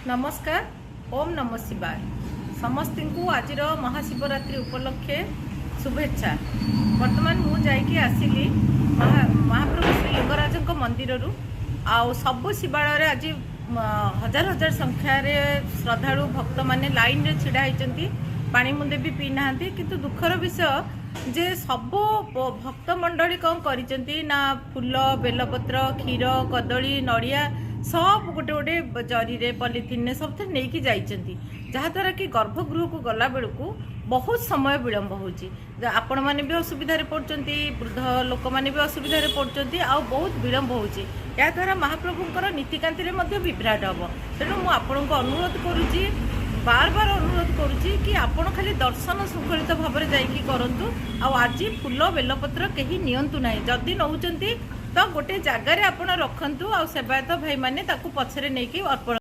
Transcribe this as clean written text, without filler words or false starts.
ନମସ୍କାର, ଓମ୍ ନମ ଶିବାୟ। ସମସ୍ତଙ୍କୁ ଆଜିର ମହାଶିବରାତ୍ରି ଉପଲକ୍ଷେ ଶୁଭେଚ୍ଛା। ବର୍ତ୍ତମାନ ମୁଁ ଯାଇକି ଆସିଲି ମହାପ୍ରଭୁ ଶ୍ରୀ ଲିଙ୍ଗରାଜଙ୍କ ମନ୍ଦିରରୁ। ଆଉ ସବୁ ଶିବାଳୟରେ ଆଜି ହଜାର ହଜାର ସଂଖ୍ୟାରେ ଶ୍ରଦ୍ଧାଳୁ ଭକ୍ତମାନେ ଲାଇନରେ ଛିଡ଼ା ହେଇଛନ୍ତି, ପାଣି ମୁନ୍ଦେ ବି ପିଇନାହାନ୍ତି। କିନ୍ତୁ ଦୁଃଖର ବିଷୟ ଯେ ସବୁ ଭକ୍ତ ମଣ୍ଡଳୀ କ'ଣ କରିଛନ୍ତି ନା, ଫୁଲ, ବେଲପତ୍ର, କ୍ଷୀର, କଦଳୀ, ନଡ଼ିଆ ସବୁ ଗୋଟେ ଗୋଟେ ଜରିରେ, ପଲିଥିନରେ ସବୁଥିରେ ନେଇକି ଯାଇଛନ୍ତି, ଯାହାଦ୍ୱାରା କି ଗର୍ଭଗୃହକୁ ଗଲା ବେଳକୁ ବହୁତ ସମୟ ବିଳମ୍ବ ହେଉଛି। ଆପଣମାନେ ବି ଅସୁବିଧାରେ ପଡ଼ୁଛନ୍ତି, ବୃଦ୍ଧ ଲୋକମାନେ ବି ଅସୁବିଧାରେ ପଡ଼ୁଛନ୍ତି ଆଉ ବହୁତ ବିଳମ୍ବ ହେଉଛି। ଏହାଦ୍ୱାରା ମହାପ୍ରଭୁଙ୍କର ନୀତିକାନ୍ତିରେ ମଧ୍ୟ ବିଭ୍ରାଟ ହେବ। ତେଣୁ ମୁଁ ଆପଣଙ୍କୁ ଅନୁରୋଧ କରୁଛି, ବାର ବାର ଅନୁରୋଧ କରୁଛି କି ଆପଣ ଖାଲି ଦର୍ଶନ ଶୃଙ୍ଖଳିତ ଭାବରେ ଯାଇକି କରନ୍ତୁ। ଆଉ ଆଜି ଫୁଲ, ବେଲପତ୍ର କେହି ନିଅନ୍ତୁ ନାହିଁ। ଯଦି ନେଉଛନ୍ତି ତ ଗୋଟେ ଜାଗାରେ ଆପଣ ରଖନ୍ତୁ ଆଉ ସେବାୟତ ଭାଇମାନେ ତାକୁ ପଛରେ ନେଇକି ଅର୍ପଣ